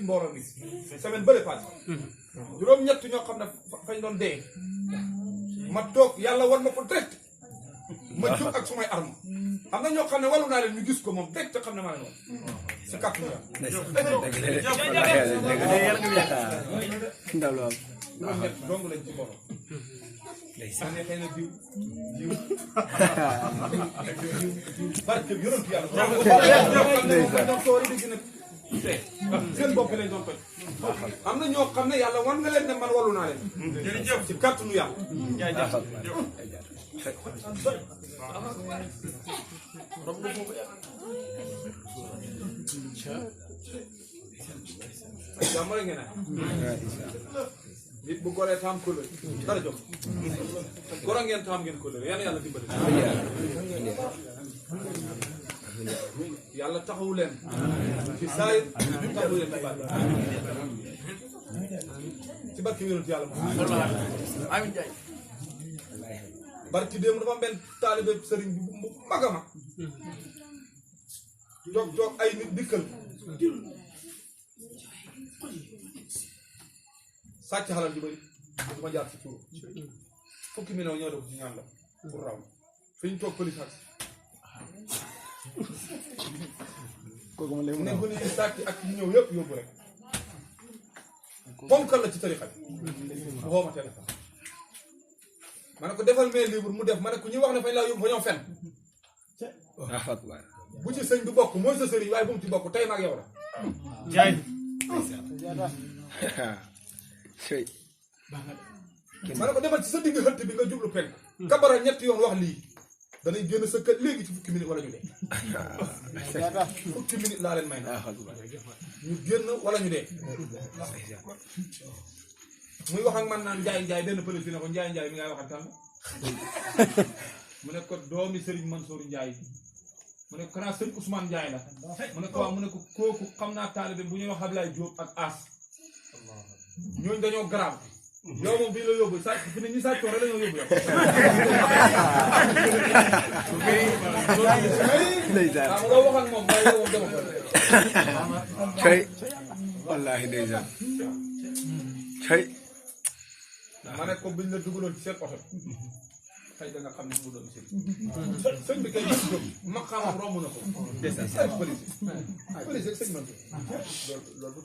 mbooloo mi semaine bële passé juróom-ñett ñoo xam ne fañ doon dee ma toog yàlla war ma ko direct ma jóg ak sumay arme am na ñoo xam ne wàllu naa leen ñu gis ko moom direct xam ne maa leen woon si kàttu juróom-ñett dong lañ ci mbooloo sànni xëy na diw barke bi yonent yàlla soori di gën a seen bopp lañ doon toj am na ñoo xam ne yàlla wan nga leen ne man wallu naa leen ci kàttanu yàlla jàmm rek ngeen nit bu goree taam kóllëre dara jox goro ngeen taam ngeen kóllëre yàlla dimbali yàlla taxawu leen ci saay taxawu leen ci barke ci barke yonent yàlla amiin jaay barke démb dafa am benn taalibe sëriñ bi bu mag a mag toog ay nit dikkal sàcc xalal ju bëri duma jaar ci tuuru fukki million ñoo def ci ñaan la pour raw fi ñu toog police ak ne gune yi sàcc ak ñu ñëw yëpp yóbbu rek ponkal la ci tarixa bi bu xooma téléphone ma ne ko defal main libre mu def ma ne ko ñuy wax ne fañ laa yóbbu fa ñoom fen bu ci sëñ du bokk mooy sa sëriñ waaye bu mu ci bokk tey maag yow la jaay ma ne ko demal ci sa digg xëtt bi nga jublu penk kabara ñetti yoon wax lii danañ génn sa kër léegi ci fukki minute wala ñu dee fukki minute laa leen may na ñu génn wala ñu dee muy wax ak man naan njaay benn pëlis bi ne ko njaay mi ngay waxat kan mu ne ko doomi Serigne Mansour Njaay mu ne ko kanaa Serigne Ousmane Njaay la mu ne ko waaw mu ne ko kooku xam naa taalibe bu ñuy wax Ablaye Diop ak As ñooñu dañoo garaaw yow moom bii la yóbbu sàcc fi ne ñi sàcc rek dañoo yóbbu yow. waaw nga wax ak moom waaye yow moom dama ko. kay wallaahi ndeysaan kay. ma ne ko biñ la dugaloon ci seen oto xëy da nga xam ne mu doon sëñ bi kay gis jóg ma xamam romb na ko. des na police police sëñ man loolu